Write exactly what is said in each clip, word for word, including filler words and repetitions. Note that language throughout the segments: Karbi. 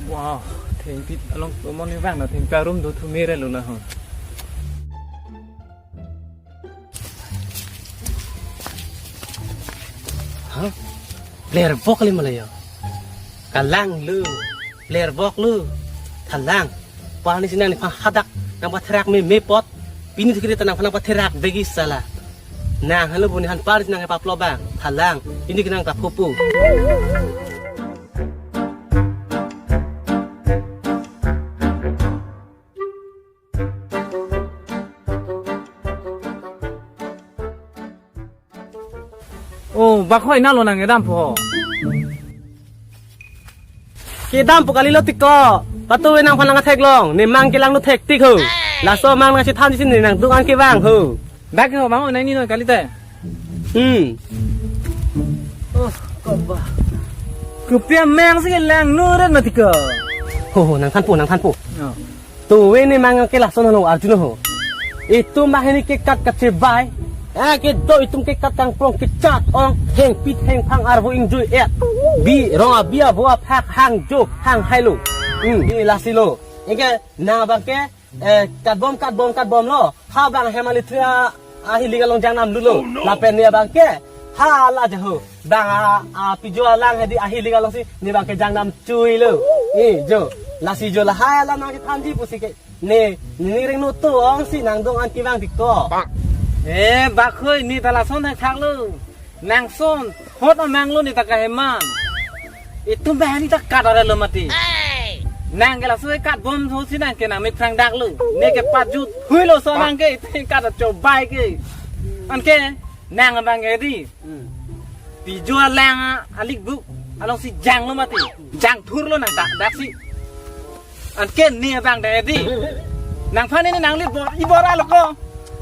Wow, thengpi along tomon ni bang na thengpi arum do thu mere lo na ho. Ha? Player bok li malaya. Kalang lo. Player bok lo. Thalang. Pani si nang nephan hadak nangpatherak me mepot. Pini thikri ta nangphan nangpatherak begi sala. Nang halo buni han pani si nang epaplo bang. Thalang. Ini kenang ta phupu. Oh, bakhoi nalo nang kedam po. Kedam po kalilo tiko. Patu we nangphan nangtheklong. Ne mang kelang nu thektik ho. Laso mang nangchethan si ne nangduk an kevang ho. Dak ho bang nang ni no kalite. Hmm. Oh, koba. Kopi amang si kelang nu ren matiko. Ho, ho, nangthan po, nangthan po. Oh. To we ne mang ke lason lo arjuno ho. Itum banghini kekat kachebai. Ah, kedo itum kekat kangprong kechat ong hengpi hengphang arvo ingjui et. Bi rong abi avo aphak hangjo hanghailo. Hmm, di lasi lo. Anke nang abang ke, eh, katbom katbom katbomlo. Ha bang hem alitri ahilik along jangnam lulo. Oh, no. Lapen ne abang ke hala jaho. Bang a, a pijo alang hedi ahilik along si ne abang ke jangnam chuilo. Eh, jo. Lasi jo lahai alam nangkethanji pusi ke. Ne, ne ning ring no to ong si nangduk an kevang tiko. Eh, bakhoi ne ta lason thakthak lo. Nangson, hot amang lo ne ta kaheman. Itum banghini ta kat ore lo mati. Nang ke laso katbom ho si nang ke nang mik phrang dak lo. Ne ke pajut hui lo so nang ke itum kat chobai ke. Anke nang abang ke di. Hmm. Pijo alang alik buk along si janglo mati. Jangthurlo nang dak dak si. Anke ne abang de di. Nangphan ne nangli bor i bor alo ko.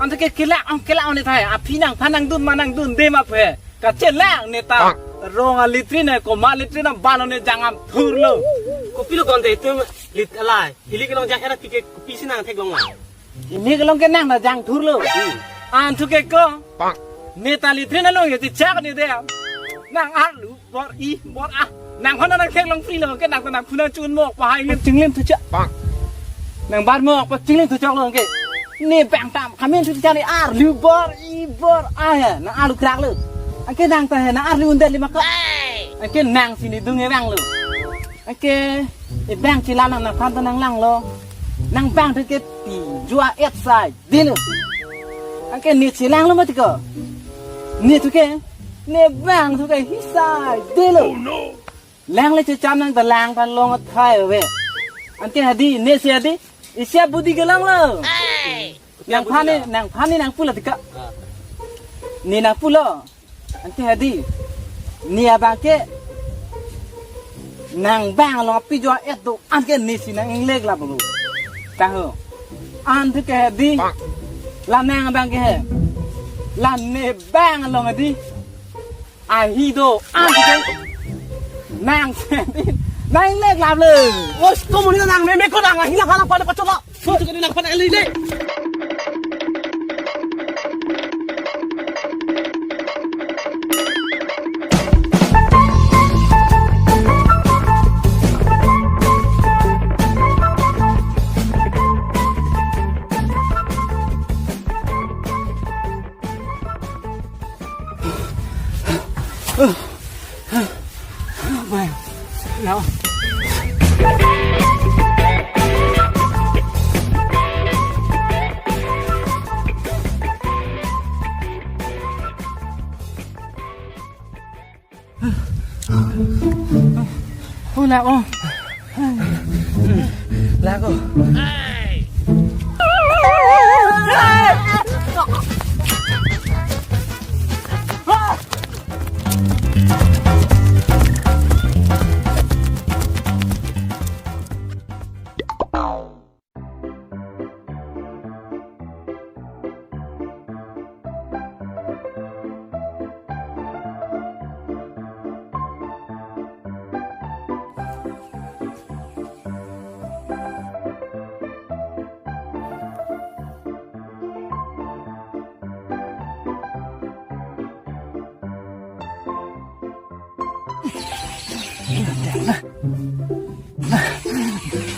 Anke kela ong kela ong ne thai. Aphi nangphan nangdun ma nangdunde ma phe. Kachelang ne ta. Rong alitri ne komat alitri nang balo ne jangnam thurlo. Kopilo konde itum lit alai. Ili kelong jang era pike kopi si nangtheklong la. Ili kelong ke nang ta jangthurlo. Hmm. An thu ke ko. Ne ta alitri nalong ye tichak ne de. Nang arlu bor i bor a. Nangphan nangtheklong free lo ke nang ta nangphu nangchun mok pahai lim chinglim thuchak. Nang bar mok pa chinglim thuchak lo ke. Ne bang tam kami thuchak ne arlu bor i bor a ya. Nang arlu krak lo. Anke nang ta he nang arlu undar lima ka. Anke nang si ne dung e bang lo. Anke e bang chelang nang nangphan ta nanglanglo. Nang bang thu ke pijo a-et sai. Dilo. Anke ne chelanglo mati ko. Ne thu ke. Ne bang thu ke hisai. Dilo. Oh, no. Lang le checham nang ta lang pan long athai ave. Anke hedi ne si hedi. Isi abudi kelanglo. Hey. Nangphan ne, nangphan ne nangpulo tiko. Ah. Ne nangpulo. Anke hedi. Ne abang ke. Nang bang along apijo a-et do. Anke ne si nang inglek la bulu. Taho. Anke hedi. La nang abang ke he. La ne bang along hedi. Ahi do. Anke. Nang si hedi. Nang inglek la bulu. Os, komo ni nang meme ko nang ahi la hala pada pacolo. Susu kini nang pada eli le. Hola, oh. Lago.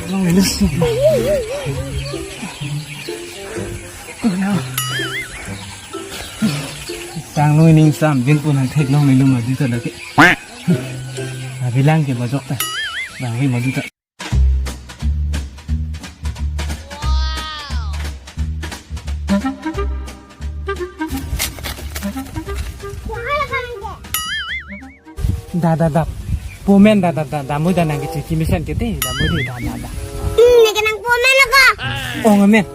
Longle lo. Tanglo ining sam jin pun hang theklong nelitum aduta lake. Abilang ke bajok ta. Bang wi maduta. Da, da, da. Pu amen da, da, da, damui da nang kechiki mesen ke de, damui de, da, da, da. Hmm, neke nang pu amen lo ko? Ong amen.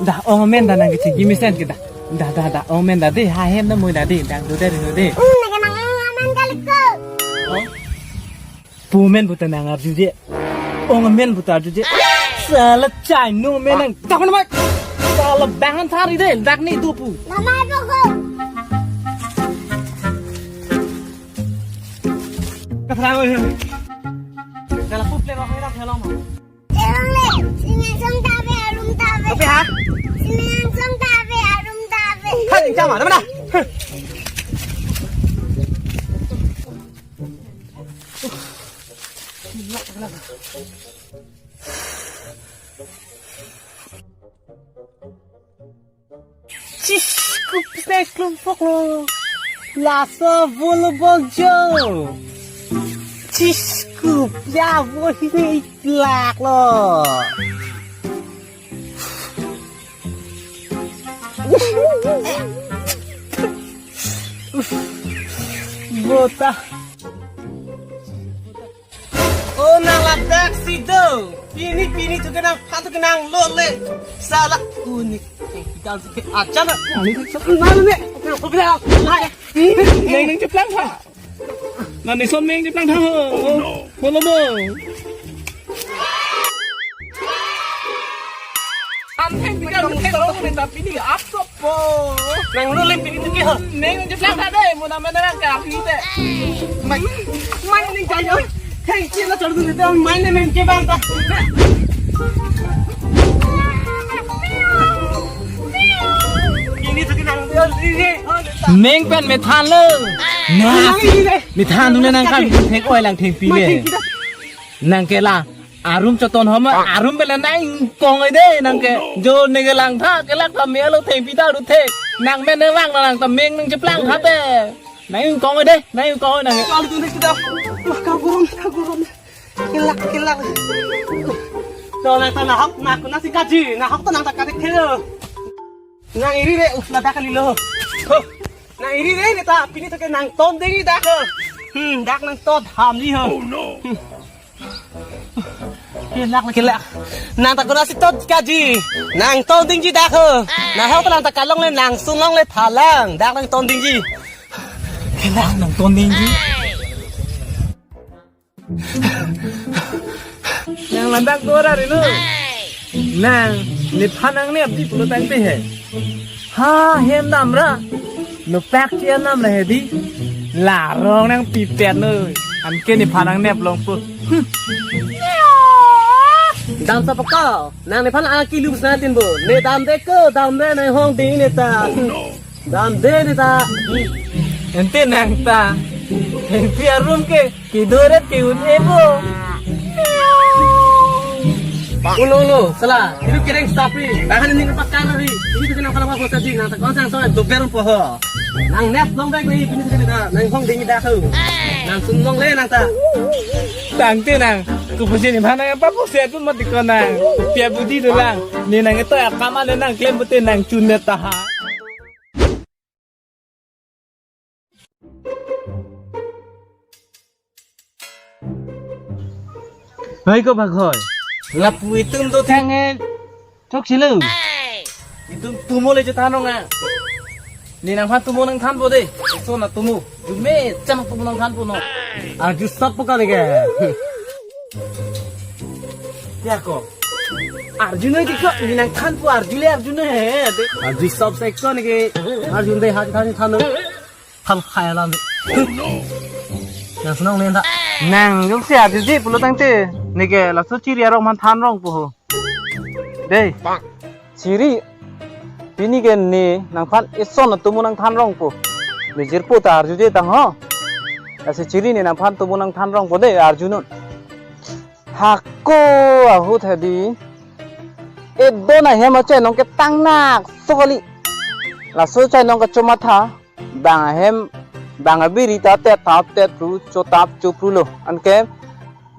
Da, ong amen da nang kechiki mesen ke da. Da, da, da, ong amen da de, ha hem damui da de, dang do de, do de. Hmm, neke nang ong amen kali ko? Oh. Pu amen puta nang arjuje. Ong amen puta arjuje. Sala chai no amen nang. Takon mai. Sala bangan thari de, dak ni do pu. Namai poko. Kathra oi. Jala pup le ba hoi rak helong ma. Helong le, sini song tabe, arum tabe. Tabe ha? Sini song tabe, arum tabe. Hai, jama, mana? Chis, kup snack klum pok lo. Laso volo bok jo. Chis, kup ya vo hini iklak lo. Bota. Oh, nang ladak si do. Pini, pini tu kenang, patu kenang lo le. Sala unik. Eh, kita harus ke aja na. Ani tu mana ne? Oke, oke, oke. Hai. Neng neng ceplang ha. Nani son meng ceplang ha. Oh, no. Molo mo. Antheng tidak antheng lo, tapi ini apa po? Nang lo le pini tu ke ha. Neng ceplang ha de, mo nama nang ka pini de. Mai, mai ni jai oi. Thank you na chordu de, mai ne men ke bang ta. Ini tu ke nang dia ini. Neng pen methan lo. Nah, methan tu nang kan theng oi lang theng pi le. Nang ke la. Arum choton homa, arum bela nang ingkong oi de, nang ke. Jo neke langtha, kelak ta melo thengpi ta ru the. Nang men ne vang nang ta meng nang ceplang tha te. Nang ingkong oi de, nang ingkong oi nang. Kalau tu kita, wah, kagurum, kagurum. Kelak, kelak. To nang ta nahok, nahok na si kaji, nahok ta nang ta kadik khelo. Nang iri re, us ladak kali lo. Ho. Nang iri re, ne ta, pini to ke nang ton ding dak ho. Hmm, dak nang ton ham li ho. Oh no. Kelak, kelak. Nang ta kuna si ton kaji. Nang ton dingji dak ho. Nahok ta nang ta kalong le nang sun longle thalang. Dak nang ton dingji. Kelak nang ton dingji. Nang ladak dora rino. Nang, nephan nangnep di pulo tangte he. Ha, hem damra. Nopak chi anam ra he di. La rong nangpipet noi. Anke nephan nangnep longpo. Hmm. Dam sa paka. Nang nephan ang kilu sna tin bo. Ne dam de ko, dam de nang hong ding ne ta. Dam de ne ta. Ente nang ta. Ente arum ke. Kidoret ke un ebo. Ulo, ulo, sala. Idu kereng sapi. Tahan ini pakan hari. Ini tu kenapa lama kota di nang takon sang soal dober po ho. Nang nep long baik ni pini sekali dah. Nang hong dingin dah tu. Nang sun longle nang ta. Tangte nang. Kupusi ni mana apa pusi tu mati ko nang. Pia budi dolang. Ni nang itu ya kama le nang klem pute nang chun ne taha. Hai ko bhag hoi. Lapu itum do thang e. Thok silo. Itum tumo le chethan ong a. Ne nangphan tumo nangthanpo de. Eson atumo. Jume cham tumo nangthanpo no. Arju sap ka leke. Ya ko. Arju noi di ko, ne nangthanpo arju le arju noi he. Arju sap se ko ne ke. Arju de ha than than noi. Tham khai alam. Nang sunong ne ta. Nang jongsi arju di pulo tangte. Ne ke laso chiri arong man than rongpo ho. Dei. Chiri. Pini ke ne nangphan eson atumo nangthan rongpo. Nejirpo ta arjuje tang ho. Lasi chiri ne nangphan tubu nangthan rongpo de, arjunon. Hako ahut hedi. Edon ahem achainong ke tangnak sokali. Laso achainong kachomatha. Bang ahem, bang abiri ta tet tap tet pru, cho tap cho pru lo. Anke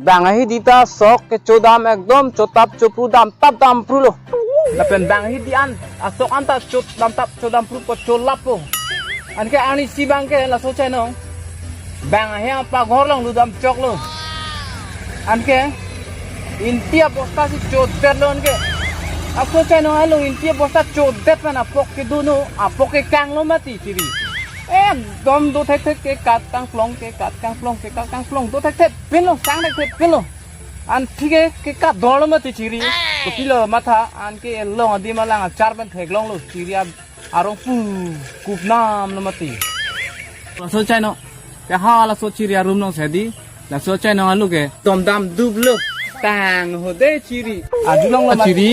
bang ahidi ta sok kechodam ekdom cho tap cho pru dam tap dam pru lo. Lapen bang ahidi an, asok an ta cho dam tap cho dam pru po cho lap po. Anke arnisi abang ke laso achainong. Bang ahem apaghor along ludam chok lo. Anke inti abosta si chodet lo anke. Laso achainong along inti abosta chodet pen apok kedun lo, apok kekang lo mati chiri. Ekdom do thekthek kekat kangplong, kekat kangplong, kekat kangplong, do thekthek pinlo, sang thekthek pinlo. Anthike kekat dor lo mati chiri. Kopilo matha, anke elong adim alang achar pen theklong lo chiri a-, arong pu kupnam lo mati. Laso achainong. Kaha laso chiri arum nong sedi. Laso achainong alu ke. Tom dam dup lo. Tang ho de chiri. Adu long lo mati. Chiri.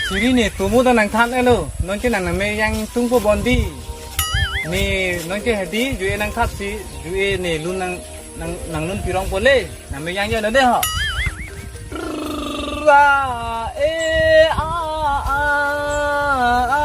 Chiri ne tumu ta nangthan elo, nonke nang name yang tungpo bondi. Ne nonke hedi, ju-e nangthap si, ju-e ne lun nang, nang, nanglun pirong pole, name yang yo na de ho. Ra, e, a, a, a.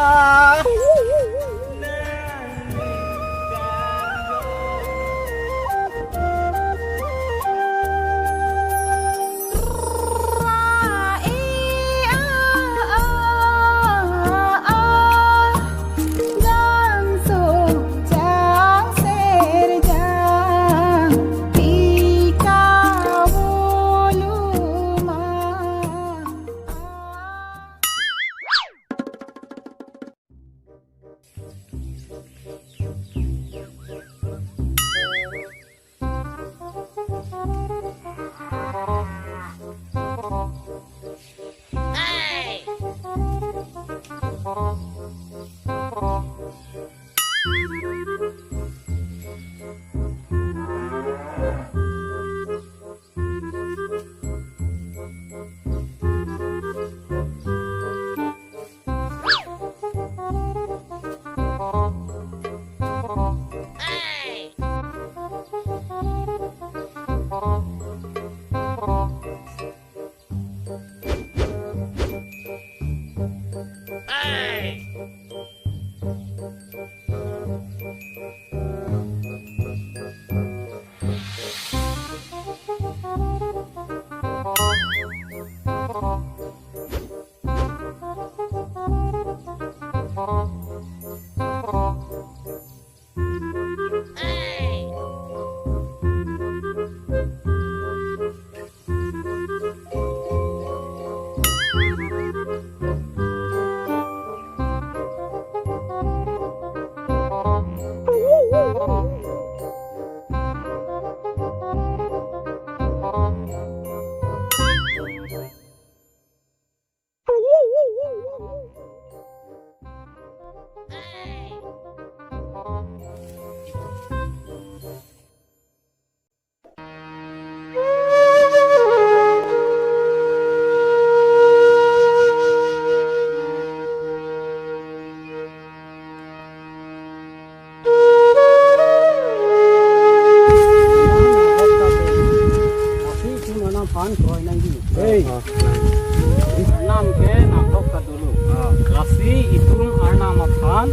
Lasi itum Arnam aphan kroi nangji. Hei. Ah, ah. Arnam ke nangkok ta dolo. Ah. Lasi itum Arnam aphan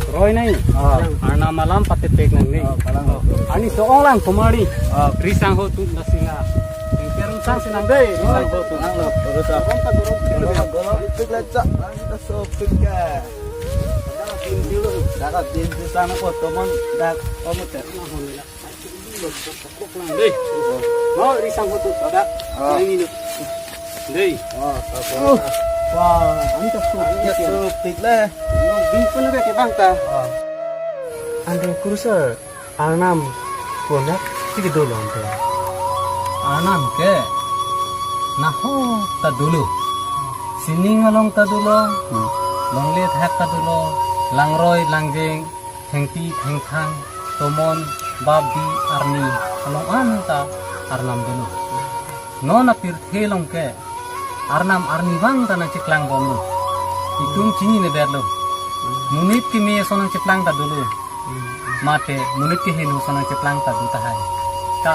kroi nang. Ah. Arnam alam patepek nangne. Ah, kalang. Arni so-ong lang kumari. Ah. Risang ho tun lasi la. Tingker risang si nang dei. Risang ho tun. Nang lo, terus ah. Gorom ta gorom. Gorom, gorom. Pik lecak, nang kita so pik ke. Dakat din dulu. Dakat din di sana ko tomon dak omut ya. Dei. Mau risang ho tun pada. Ah. Yang ini. Dei. Ah, apa? Wah, ini tak so. Ini tak so pik le. Nong bin pun ke bang ta. Ah. Andre kursa Arnam konak sigi dolo ante. Arnam ke nahok ta dolo. Sining along ta dolo. Hmm. Longle thak ta dolo. Langroi langjeng. Thengpi, thengthang, tomon, babi, arni, along anta Arnam dolo. Non apirthe along ke Arnam arni abang ta nangcheklang bomlo. Itum chinine detlo. Monit keme ason nangcheklang ta dolo. Mate monit kehingno sanang cheplang ta do tahai. Ta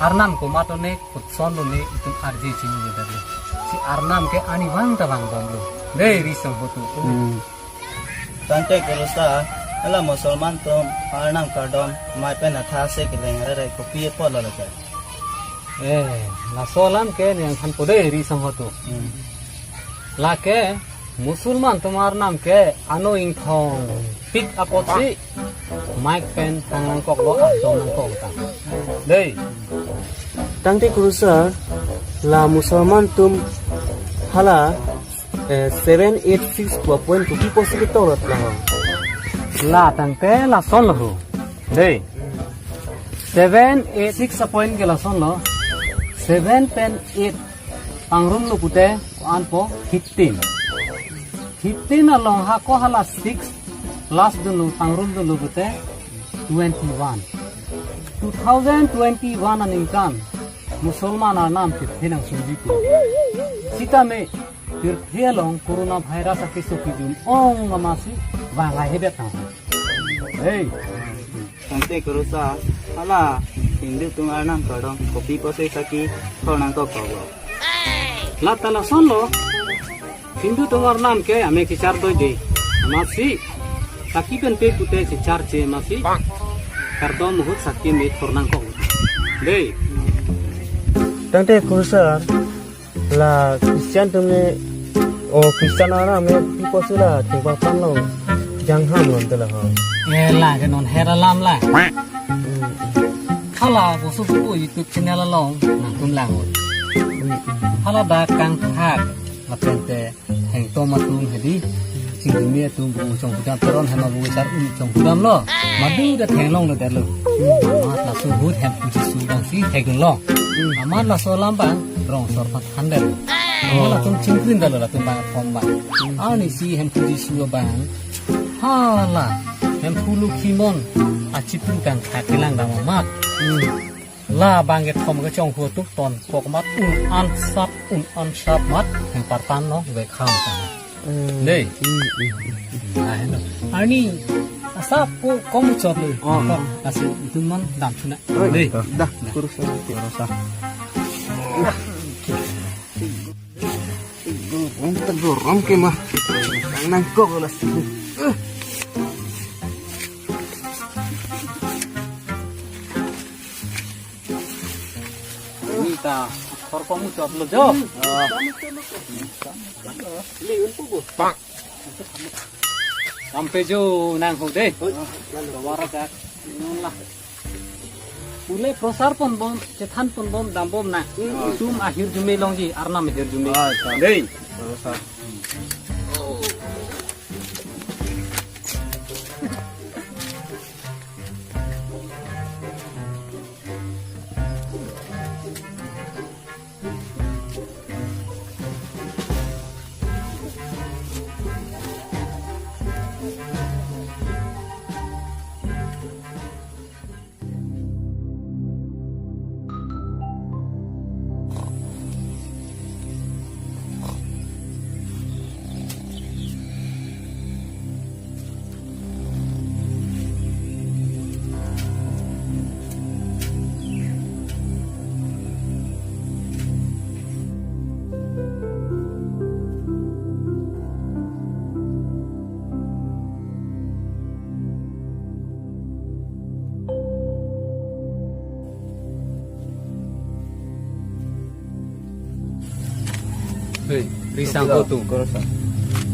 Arnam komat lone, kotson lone itum arje chini le dalo. Si Arnam ke ani vang ta vangbomlo. Dei, ri sangho atum. Hmm. Tangte Guru sir, hala Musalman atum Arnam kardom, mai pen atha se keleng are kopi apotlo lake? Eh, laso alam ke nangthanpo dei, ri sangho atum. Hmm. Lake Musalman atum Arnam ke ano ingthongpik apotsi mike pen thang nangkoklo, ardom nangkok tang. Dei. Tangte Guru sir, la Musalman atum hala, eh, seven eight six pu apoint kopi apotsi ketok lo tla ho? La tangte lasonlo ho. Dei. Seven eight six apoint ke lasonlo. Seven pen eight pangrumlo pute ko-anpo? Fifteen. Fifteen along hako hala six plus dunlo, pangrumdunlo pute twenty-one. Two thousand twenty-one aningkan Musalman Arnam pirthe nangsunji pu. Sitame pirthe along corona virus akeso kejun-ong amatsi vang haihedet nang. Dei. Tangte Guru sir, hala Hindu atum Arnam kardom kopi apotsi saki thor nangkoklo? La ta lasonlo. Hindu atum Arnam ke ame kechardo dei. Amatsi saki pen pe pute kecharche amatsi kardom ahut saki me thor nangkok. Dei. Tangte Guru sir, la Christian atum ne, o Christian Arnam ne kopi apotsi la thengparpan along jangham lom te la ho? Eh, la ke non her alam la. Hmm. Hala bosu pu YouTube channel along nangtum lang. Hmm. Hala dak kangthak lapen te hengtom atum hedi, chingjinme atum bu chonghu dam, Teron hema bu sar un chonghu damlo. Madu ta theklongledetlo. Amat laso ahut Hemphu Jisu abangsi thekdunlo. Amat laso alam abang rong sor pathan detlo. Amat latum chingkrin detlo latum abang athom abang. Arnisi Hemphu Jisu abang hala Hemphu Lokhimon achipu kangthak kelang dam amat. Labang kethom kechonghu atum tonkok amat un-an sap, un-an sap amat thengparpan along vekham tang. Hmm. Dei. Hmm, hmm, hmm. Lahelo. Arni asap ko komuchot lo. Oh. Kom, lasi itum non damthu nang. Oi, dei. Dah, Guru sir. Guru sir. Guru, Guru ke mah. Nangkok lasi. Nita, akhor komuchot lo jo. Sampai jo nang ho dei. Wara jak. Nonlah. Pule prosar ponbom, chethan ponbom, dambom nang. Itum ahirjume longji, Arnam ahirjume. Ah, dei. Prosar. Hei, risang ko tu. Korosa.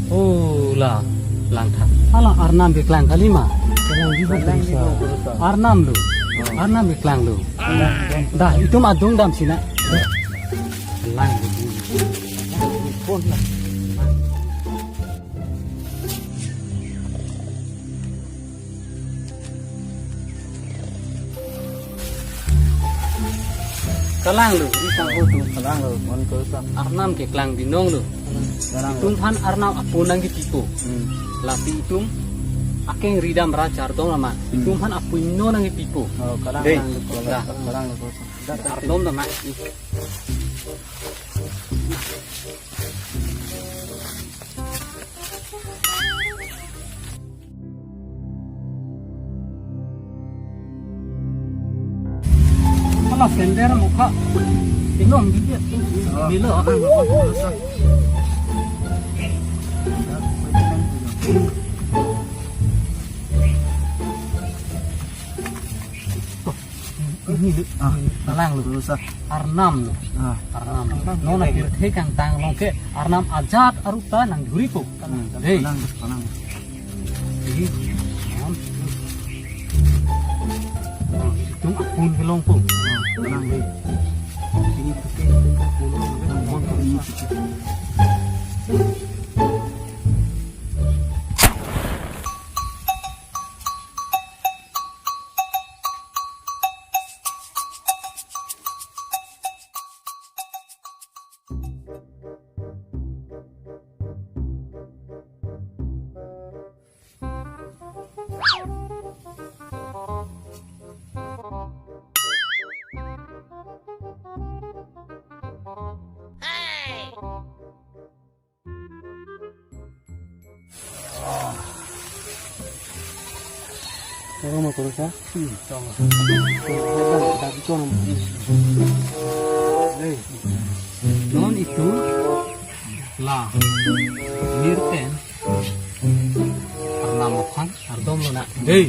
Oh, la, langtha. Hala Arnam keklang kali ma. Keklang di korosa. Arnam lo. Oh. Arnam keklang lo. Dah, itum adung damsi nang. Lang. Kalang lo, risang ko tu. Kalang lo, mon ko sa. Arnam keklang binong lo. Kalang lo. Itum aphan Arnam apo nangkepipo. Hmm. Lasi itum akeng ridam ra chardom lama. Hmm. Itum aphan apo ingno nangkepipo. Oh, kalang, dei, kalang lo, kalang, dah, kalang lo ko sa. Ardom dah, Mak. Sender mukha. Ilong dikit. Milo. Ini lo. Ah, talang lo. Terus ah. Arnam lo. Ah. Arnam. Non apirthe kangtang along ke arnam ajat arup ta nangdhuripo. Hmm. Hei. Talang, talang. Ini. Arnam. Itum akun kelongpo. Ah, talang. Hei. Ini putih, putih, putih. Tolong mo, tolong sa. Hmm, tolong. Tolong, tolong, tolong. Hei. Non itum la. Mir pen. Arnam aphan kardom lonang. Hei.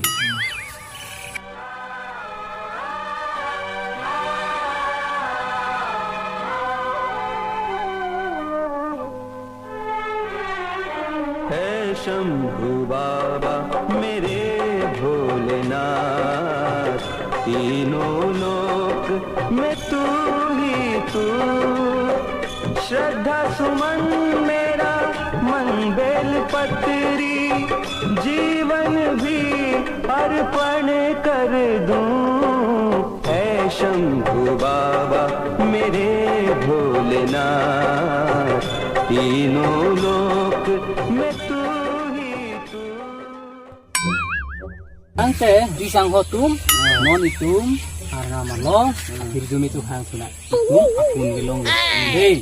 हे शंभू बाबा मेरे भोलेनाथ, तीनों लोक में तू ही तू, श्रद्धा सुमन मेरा मन बेल पत्री, जीवन भी अर्पण कर दूं। हे शंभू बाबा मेरे भोलेनाथ, तीनों लोक में तू ही तू। Tangte, jui sang ho tum, non itum, arnam along, hirjumi tu hang suna, itum, akun gelong. Hei.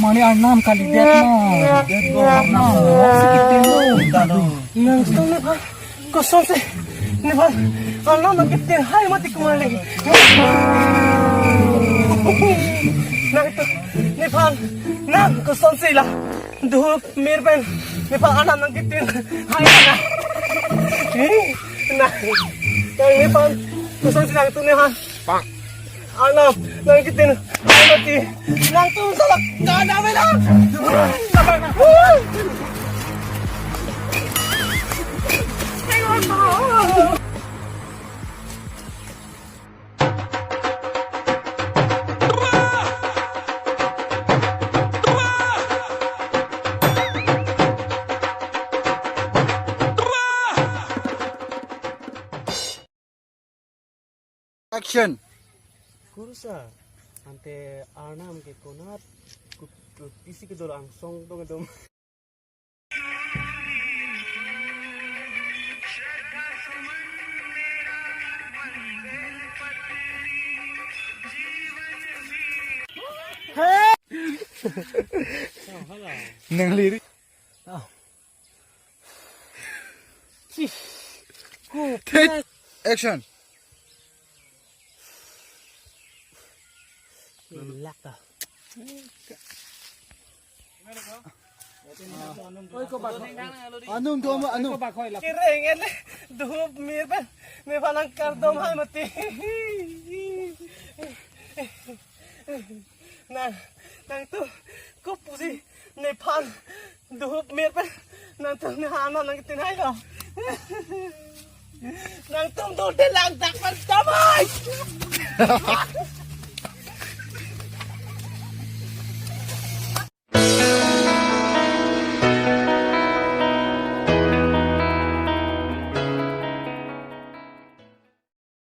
Mane arnam kalidet mo. Arnam mo. Nang sung nephan. Kosonsi. Nephan. Arnam nangkiteng hai mati kumali. Nang tu. Nephan. Nang kosonsi la. Dhup mir pen. Nephan arnam nangkiteng hai na. Nang. Nang nephan. Kosonsi nang tu nephan. Arnam, nangkiteng hai mati. Nangtum salak kada mela. Action. Kursa, ante arnam ke konat, ku-, ku-, pisi kedolo angsong dong dong. Nang liri. Take action. Lak ta. Anung dom, anung. Kereng ele, dhup mir pen nephan nangkardom hai mati. Nang, nangtum kopusi nephan dhup mir pen nangtum nephan arnam nangkiteng hai lo. Nangtum do de lang dak pan damai.